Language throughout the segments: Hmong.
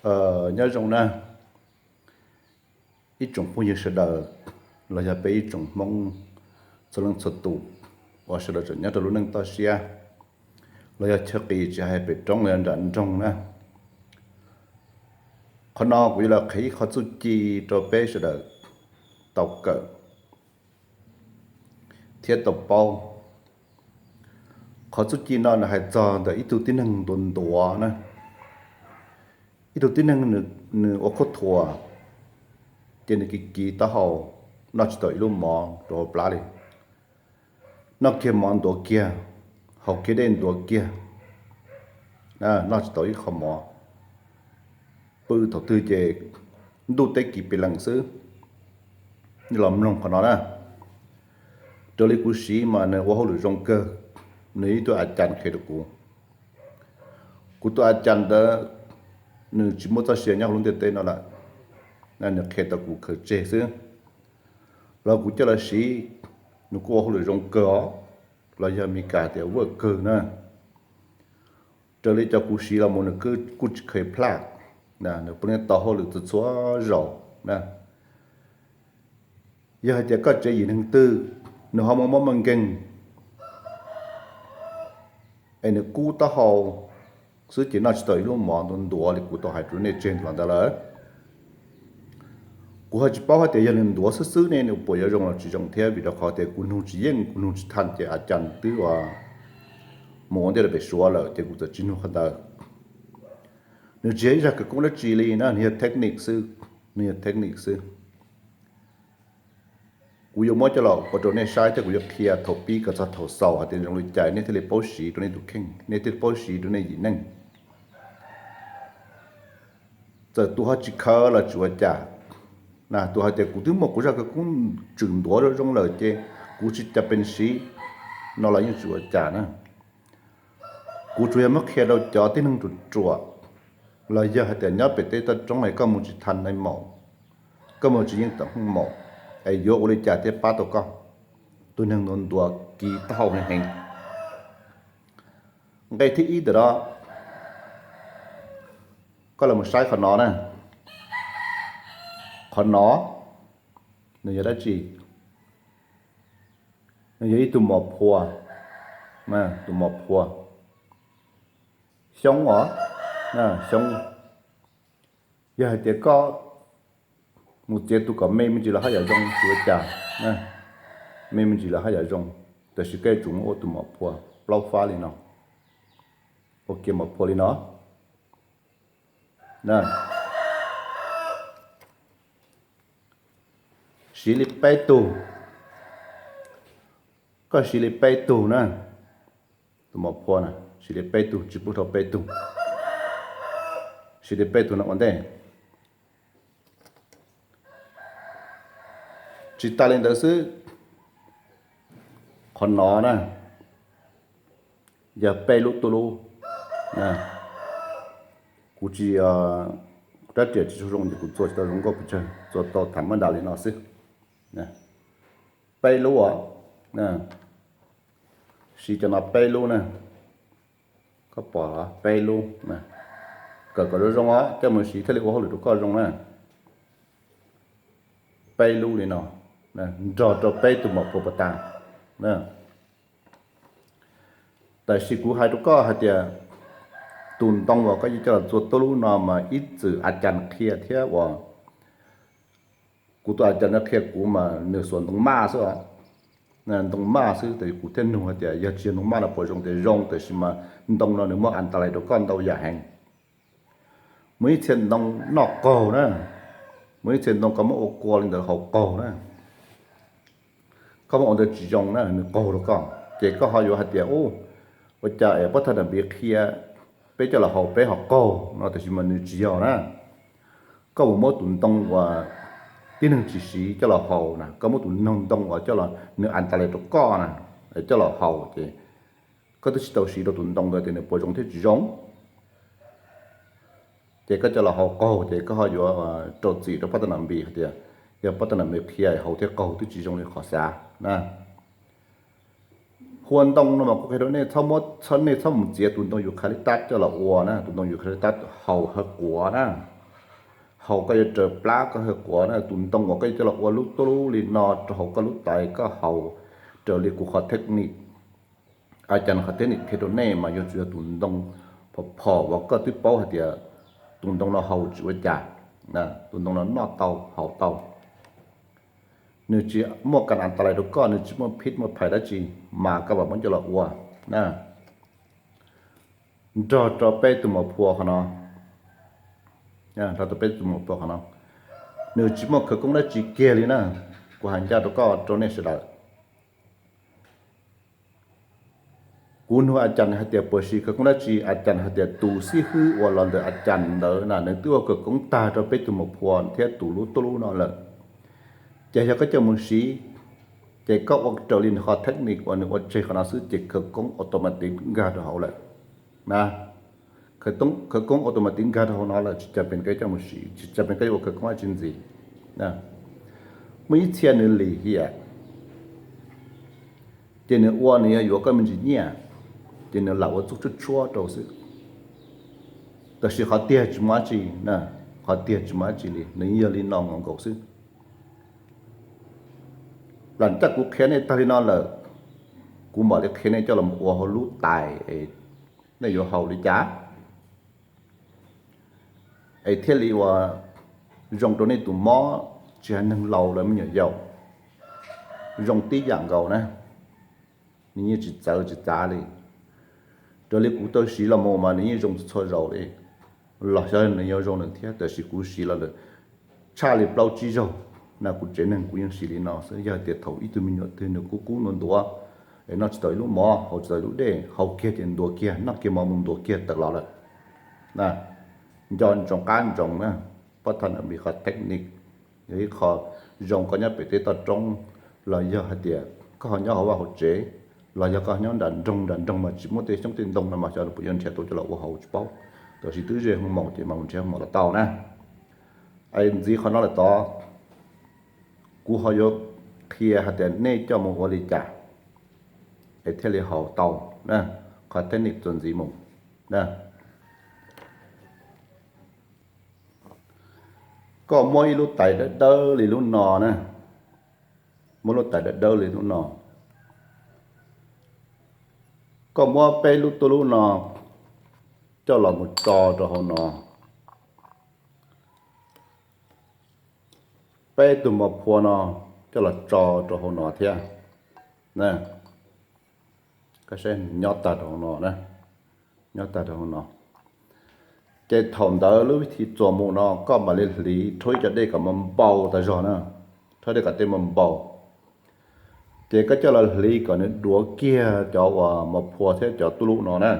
Nyob zoo na, ib tsoom phooj ywg sawv daws, los yog peb ib tsoom Hmoob txhua leej txhua tus uas sawv daws tseem nyob rau lub neej toj siab, los yog chaw qis tsis hais pem roob los yog nram nroog na. Qhov no kuv yuav los qhia ib qho txuj ci rau peb sawv daws tau kawm thiab tau paub. Qhov txuj ci no nws hais txog ntawm ib tug tib neeg ntuav ntuav na. Ib tug tib neeg nws ua khuj thuas, ces nws kiv kiv taub hau, noj tsis tau ib lub mov rau hauv plab li. Noj kiag mov ntuav kiag, haus kiag dej ntuav kiag, noj tsis tau ib qho mov. Pw thaum twg ces ntuj teb kiv pes lees xwb. Nej los mloog qhov no na. Raws li kuv siv mas nws ua hauj lwm zoo kawg. Nws ib tug a cas qhia rau kuv. Kuv tus a cas ntawd nws tsis muaj txoj sia nyob hauv lub ntiaj teb no lawm, nws qhia tau kuv khaws tseg xwb. Los kuv coj los siv, nws kuj ua hauj lwm zoo kawg os, los yog Meskas tias ua kawg na. Raws li cov kuv siv los mus nws kuj tsis khaws plaj, nws pheej tau hauj lwm txhua txhua zaus na. Yog hais tias koj tsev yim neeg twg nws ho muaj mob muaj nkeeg es nws kub taub hau xwb ces noj tsis tau ib lub mov ntuav ntuav li kuv tau hais rau nej tseg los ntawd lawm. Kuv ho tsis paub hais tias yog nws ntuav xwb xwb ne nws puas yuav zoo los tsis zoo thiab, vim rau qhov tias kuv nug tsis yeej, kuv nug tsis tha ces a cas twb ua mus ua ntej rau pem Suav lawm ces kuv txawm tsis nug qhov ntawd. Nws tsis yog ib zaj khawv koob dab tsi li na, nws yog technique xwb, nws yog technique xwb. Kuv yuav muab coj los ua rau nej saib thiab kuv yuav qhia thaum pib kom txog thaum xaus hais tias zoo li cas nej thiaj li paub siv rau nej tus kheej, nej thiaj li paub siv rau nej yim neeg. Txawm tus ho tsis khaws los tsis ua cas, tus hais tias kuv twb muaj kuv zaj khawv koob tswm ntuav zoo zoo lawm ces kuv tsis cam pes siv no los yeej tsis ua cas na. Kuv tsuas yog muab qhia rau cov tib neeg ruam ruam, los yog hais tias nyob pem teb toj roob es koj mus tsis tha nai maum, koj mus tsis yeej tam hooj maum, es yuav ua li cas thiaj pab tau koj, tus neeg ntuav ntuav kiv taub hau heev heev. Nqe thib ib ntawm no, koj los saib qhov no na. Qhov no nws yog dab tsi? Nws yog ib tug mos phua, tus mos phua xyoob os, xyoob. Yog hais tias koj mus txiav tus kom me me ntsis los haj yam zoo, tsis ua cas, me me ntsis los haj yam zoo, tab sis koj yuav tsum muab ua tus mos phua plaub fab li no, ua kiag mos phua li no. Siv li peb tug, koj siv li peb tug na, tus mos phua na, siv li peb tug, tsis pub dhau peb tug, siv li peb tug no ua ntej. Tsis tas li ntawd xwb, qhov no na yog peb lub tuj lub. Kuv tsis, rab riam tsis zoo ces kuv txua tsis tau zoo nkauj pes tsawg, txua tau tham mab das li no xwb. Peb lub os, siv cov no peb lub na. Koj pom los peb lub, kawm kom zoo zoo os, coj mus siv thiaj li ua hauj lwm rau koj zoo na. Peb lub li no, nrog rau peb tus mos phua pas tas. Tab sis kuv hais rau koj hais tias tus ntoo uas koj yuav coj los txua tuj lub no mas ib txwm a cas qhia thiab uas kuv tus a cas no qhia kuv mas nws xuas ntoo maj xwb os. Ntoo maj xwb, tab sis kuv thiaj nug hais tias yog tsis yog ntoo maj no puas zoo, tias zoo, tab sis mas ntoo no nws muaj a tas lais rau koj ntau yam heev. Muaj ib txhia ntoo noj qaug na, muaj ib txhia ntoo koj muab ua kua li ntawd haus qaug na. Koj muab ua ntawd tsis zoo na, nws qaug rau koj, ces koj ho yuav hais tias, ua cas es pab thaj nam npiv qhia peb coj los haus peb ho qaug no, tab sis mas nws tsis yog na. Koj mus muab tus ntoo uas tib neeg tsis siv coj los haus na, koj muab tus ntoo uas coj los nws a tas lais rau koj na, coj los haus ces koj twb tsis tau siv rau tus ntoo ntawd tias nws puas zoo thiab tsis zoo. Ces koj coj los haus qaug ces koj ho yuav rau txim rau pab thaj nam npiv hais tias yog pab thaj nam npiv qhia haus thiab qaug twb tsis zoo li qhov xav na. Kua ntoo no mas kuv qhia rau nej txhob muab, nej txhob mus txiav tus ntoo eucalyptus coj los ua na, tus ntoo eucalyptus haus hawv quav na. Haus koj yuav raws plab koj hawv quav na, tus ntoo uas koj yuav coj los ua lub tub lub li no rau hauv koj lub tais koj haus raws li kuv qhov technique. A cas qhov technique qhia rau nej mas yuav tsum yog tus ntoo phom phom uas koj twb paub hais tias tus ntoo no haus tsis ua cas, tus ntoo no noj tau haus tau. Nws tsis muaj kas an tas lais rau koj, nws tsis muaj phij muaj phais dab tsi, mas koj mam muab coj los ua na, nrog rau peb tus mos phua qhov no, nrog rau peb tus mos phua qhov no, nws tsis muaj khawv koob dab tsi kiag li na. Kuv hais ncaj rau koj rau nej sawv daws. Kuv nug a cas hais tias puas siv khawv koob dab tsi, a cas hais tias tus xib hwb uas los ntawm a cas ntawd na nws twb ua khawv koob tag rau peb tus mos phua thiab tus lub tub lub no lawm. Ces yog koj coj mus siv, ces koj ua raws li nws qhov technique uas nws ua tseg qhov no xwb ces khawv koob automatic nkag rau hauv lawm na. Khawv koob automatic nkag rau hauv no lawm tsis cas pes koj coj mus siv, tsis cas pes koj yuav ua khawv koob dab tsi ntxiv. Muaj ib txhia nws lim hiam, ces nws ua nws yog yuav koj me ntsis nyiaj, ces nws lam ua txuj tshuab tshuab rau xwb. Tab sis qhov tiag tsis muaj dab tsi na, qhov tiag tsis muaj dab tsi li, nws yog li no nkaus nkaus xwb. Lam caj kuv qhia nej tag li no lawm, kuv mam li qhia nej coj los ua hauv lub tais, nej yuav haus li cas es thiaj li uas zoo rau nej tus mob, tsis hais neeg laus los me nyuam yaus, zoo tib yam nkaus na. Nws yeej tsis txawv tsis txav li. Raws li kuv tau siv los mus mas nws yeej zoo txhua zaus li. Los xyov nws yuav zoo lawm thiab, tab sis kuv siv los lawm tshaj li plaub tsib zaug na, kuv tsev neeg kuv yeej siv li no xwb. Yog tias thaum ib tug me nyuam twg nws kub kub ntuav ntuav, es noj tsis tau ib lub mov, haus tsis tau ib lub dej, haus kiag ces ntuav kiag, noj kiag mov mus ntuav kiag tawm los lawm. Nco ntsoov qab ntsoov na, pab thab na vim qhov technique yog ib qho zoo koj nyob pem tej toj roob, los yog hais tias koj ho nyob hauv vaj hauv tsev, los yog koj nyob nram nroog, nram nroog mas tsis muaj tej xyoob tej ntoo no mas xyov nws puas yuav nrhiav tau coj los ua haus tsis paub. Tab sis twb ze hoo maum ces mas mus nrhiav hoo maum los tau na. Es ntxiv qhov no lawm tod, kuv ho yuav qhia hais tias nej coj mus ua li cas es thiaj li haus tau na, qhov technique txuas ntxiv mus na. Koj muab ib lub tais dawb dawb li lub no na, muab lub tais dawb dawb li lub no, koj muab peb lub tub lub no coj los mus tso rau hauv no, peb tug mos phua no coj los tso rau hauv no thiab. Koj saib nyob tag rau hauv no, nyob tag rau hauv no. Ces thaum ntawd lub vib thi txuas mus no koj mam li hliv rhaub ib co dej kom npau tas zog na, rhaub dej kom tej npau npau. Ces koj coj los hliv kom nws duav kiag cov uas mos phua thiab cov tub lub no na.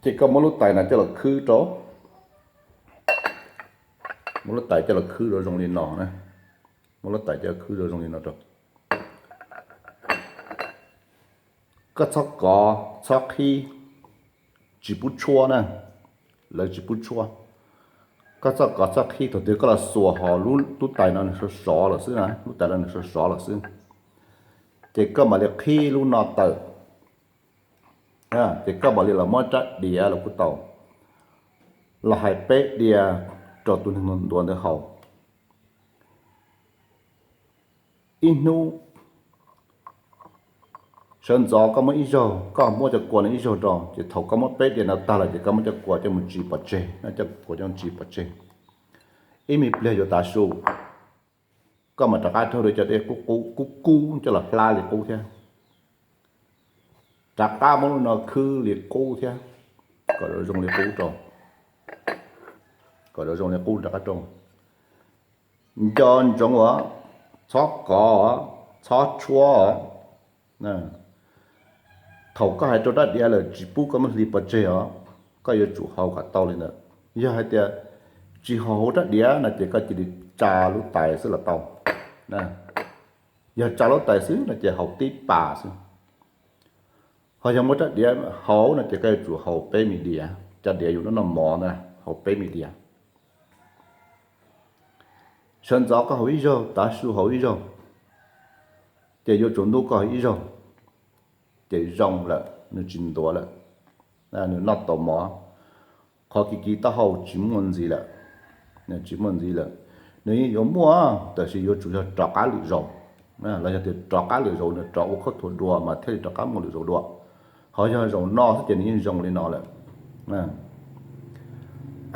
Ces koj muab lub tais no coj los khwb rau, muab lub tais coj los khwb rau zoo li no na, muab lub tais coj los khwb rau zoo li no rau. Koj txhob kov txhob qhib, tsis pub tshuab na, lawv tsis pub tshuab. Koj txhob kov txhob qhib, thaum twg koj los xuas ho lub tais no nws sov sov lawm xwb na, lub tais no nws sov sov lawm xwb, ces koj mam li qhib lub no tawm. Ces koj mam li los muab rab diav los kuj tau, los hais peb diav rau tus neeg ntuav ntawd haus. Ib hnub sawv ntxov koj muab ib zaug, koj muab cov kua no ib zaug rau, ces thaum koj muab peb diav no tag lawm ces koj muab cov kua coj mus tsis pov tseg, coj kua coj mus tsis pov tseg. Ib me pliag yuav tav su, koj mam rov qab raug li cov dej kub kub coj los hlab li qub thiab. Rov qab muab lub no khwb li qub thiab, kom zoo li qub rau, kom zoo li qub rov qab rau. Nco ntsoov os, txhob kov, txhob tshuab. Thaum koj hais rau rab diav lawm tsis pub koj muab hliv pov tseg os, koj yuav tsum haus kom tau li ntawd. Yog hais tias tsis haus hauv rab diav no ces koj cia li tsa lub tais xwb los tau. Yog tsa lub tais xwb no ces haus tib pas xwb. Ho yog muab rab diav haus no ces koj yuav tsum haus peb me diav, rab diav yus noj mov ntag, haus peb me diav. Sawv ntxov koj haus ib zaug, tav su haus ib zaug, ces yuav tsaus ntuj koj haus ib zaug. ces zoo lawm, nws tsis ntuav lawm, nws noj tau mov, qhov kiv kiv taub hau tsis muaj ntxiv lawm, tsis muaj ntxiv lawm. Nws yeej yuav muaj, tab sis yuav tsum yog rov qab lwm zaus, los yog tias rov qab lwm zaus nws rov ua khaub thuas dua mas thiaj li rov qab muaj lwm zaus dua. Ho yog zaum no xwb ces nws yeej zoo li no lawm.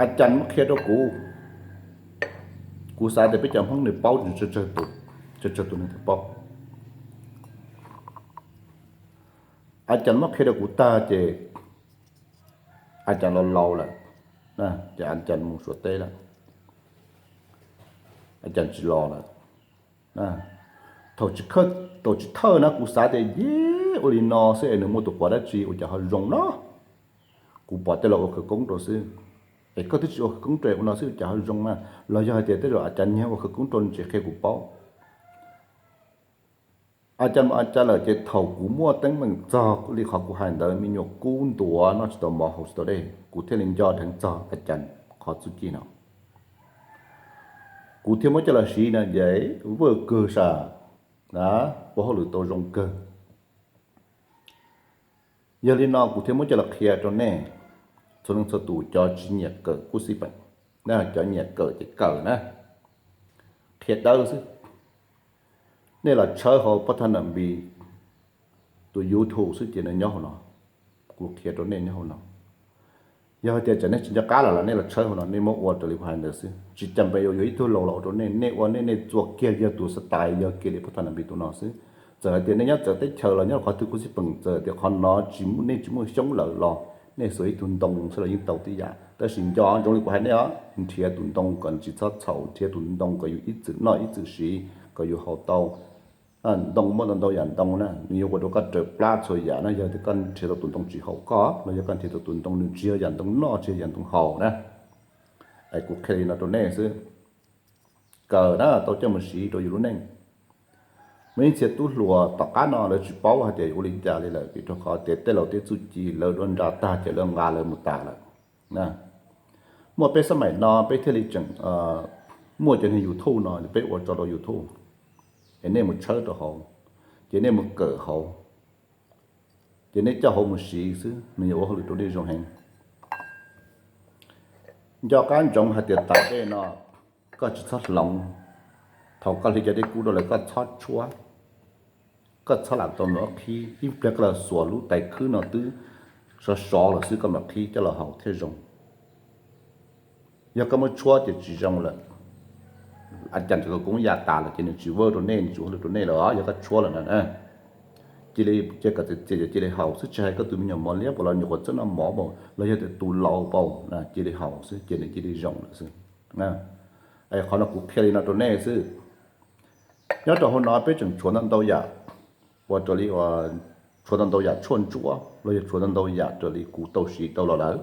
A cas muab qhia rau kuv, kuv xav tias peb cov Hmoob nws paub, tsawg tsawg tus nws thiaj paub. A cas muab qhia rau kuv tag ces a cas los laus lawm, ces a cas mus Suav teb lawm, a cas tsis los lawm. Thaum tsis thawj na kuv xav tias yeb ua li no xwb es nws muaj tus quav dab tsi ua cas ho zoo no. Kuv pom tej laus ua khawv koob rau xwb, es koj twb tsis ua khawv koob rau ua no xwb ua cas ho zoo na. Los yog hais tias tej zaum a cas nyiag ua khawv koob rau nws tsis qhia kuv paub. A cas mus a cas lawm ces thaum kuv muaj teeb meem txog li qhov kuv hais ntawd, me nyuam kub ntuav noj tsis tau mov haus tsis tau dej, kuv thiaj li nco dheev txog a cas qhov txuj ci no. Kuv thiaj muab coj los siv no ces vaj kawg sam, ua hauj lwm tau zoo kawg. Yog li no kuv thiaj muab coj los qhia rau nej txhua leej txhua tus cov tsis nyiam kawm kuj xij peem, cov nyiam kawm ces kawm na, qhia dawb xwb. Nej los tshawb hauv pab thab nam npis tus YouTube xwb ces nws nyob hauv no, kuv qhia rau nej nyob hauv no. Yog hais tias tsam nej tsis nco qab lawm los nej los tshawb hauv no nej muab ua raws li kuv hais ntawd xwb, tsis cas npe yuav yuav ib tug laus los ua rau nej, nej ua nej nej txua kiag yog tus xav tais yog kiag li pab thab nam npis tus no xwb. Txawm hais tias nej nyob txawv teb chaws los nyob qhov twg kuj xij peem, txawm hais tias qhov no tsis muaj, nej tsis muaj xyoob lawm los nej xuas ib tug ntoo xwb los yeej tau tib yam, tab sis nco zoo li kuv hais nej os, nrhiav tus ntoo kom tsis txhob txhaum, nrhiav tus ntoo kom yus ib txwm noj ib txwm siv, kom yus haus tau. Ntoo muaj ntau ntau yam ntoo na, nws yuav ua rau koj raws plab txhua yam na. Yog tias koj nrhiav tau tus ntoo tsis haum koj los yog koj nrhiav tau tus ntoo nws tsis yog yam ntoo noj tsis yog yam ntoo haus na. Es kuv qhia li no rau nej xwb, kawm na tau coj mus siv rau yus lub neej. Muaj ib txhia tub hluas tom qab no lawv tsis paub hais tias ua li cas li lawm vim rau qhov tias tej laus tej txuj ci lawv dua nra tag ces lawv nqa lawv mus tas lawm. Muaj peb xab maim no peb thiaj li tseem muaj cov niag YouTube no peb ua tso rau YouTube, es nej mus tshawb rau hauv, ces nej mus kawm hauv, ces nej coj hauv mus siv xwb nws yuav ua hauj lwm rau nej zoo heev. Nco qab ntsoov hais tias tas dej no koj tsis txhob hloov, thaum koj hliv cov dej kub rau lawm koj txhob tshuab, koj txhob lam tau nrov qhib, ib pliag koj los xuas lub tais khwb no twb sov sov lawm xwb koj mam qhib coj los haus thiaj zoo. Yog koj muab tshuab ces tsis zoo lawm. A cas txawm koob ya tas lawm ces nws tsis work rau nej, nws tsis ua hauj lwm rau nej lawm os, yog koj tshuab lawm na. Cia li, cia kom txias txias ces cia li haus xwb, tsis hais koj tus me nyuam mos liab puas los nyuam qhuav txawj noj mov paum los yog tias tus laus paum, cia li haus xwb ces nws cia li zoo lawm xwb. Es qhov no kuv qhia li no rau nej xwb. Nyob rau hauv no peb tseem tshuav ntau ntau yam, ua raws li, tshuav ntau ntau yam tshuaj ntsuab los yog tshuav ntau ntau yam raws li kuv tau siv tau los lawm.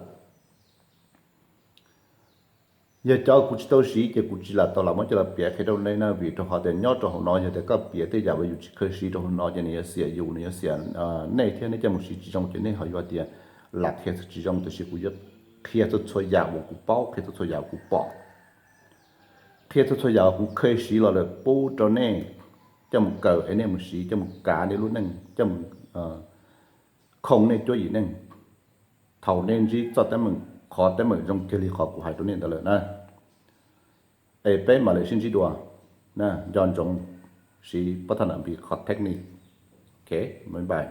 Yog cov kuv tsis tau siv ces kuv tsis lam tau lam muab coj los piav qhia rau nej na, vim rau qhov tias nyob rau hauv no yog tias koj piav tej yam uas yus tsis kheev siv rau hauv no ces nws yuav xiam yus, nws yuav xiam nej thiab nej coj mus siv tsis zoo ces nej ho yuav tias lam qhia tsis zoo, tiam sis kuv yuav qhia txhua txhua yam uas kuv paub, qhia txhua txhua yam uas kuv pom, qhia txhua txhua yam uas kuv kheev siv los lawm pub rau nej coj mus kawm es nej mus siv coj mus kav nej lub neej, coj mus khoo nej cuab yim neej. Thaum nej ntsib txoj teeb meem, qhov teeb meem zoo kiag li qhov kuv hais rau nej ntawd lawm na, es peb mam li sib ntsib dua. Nco ntsoov siv pab thab nam npis qhov technique. Ok, bye bye.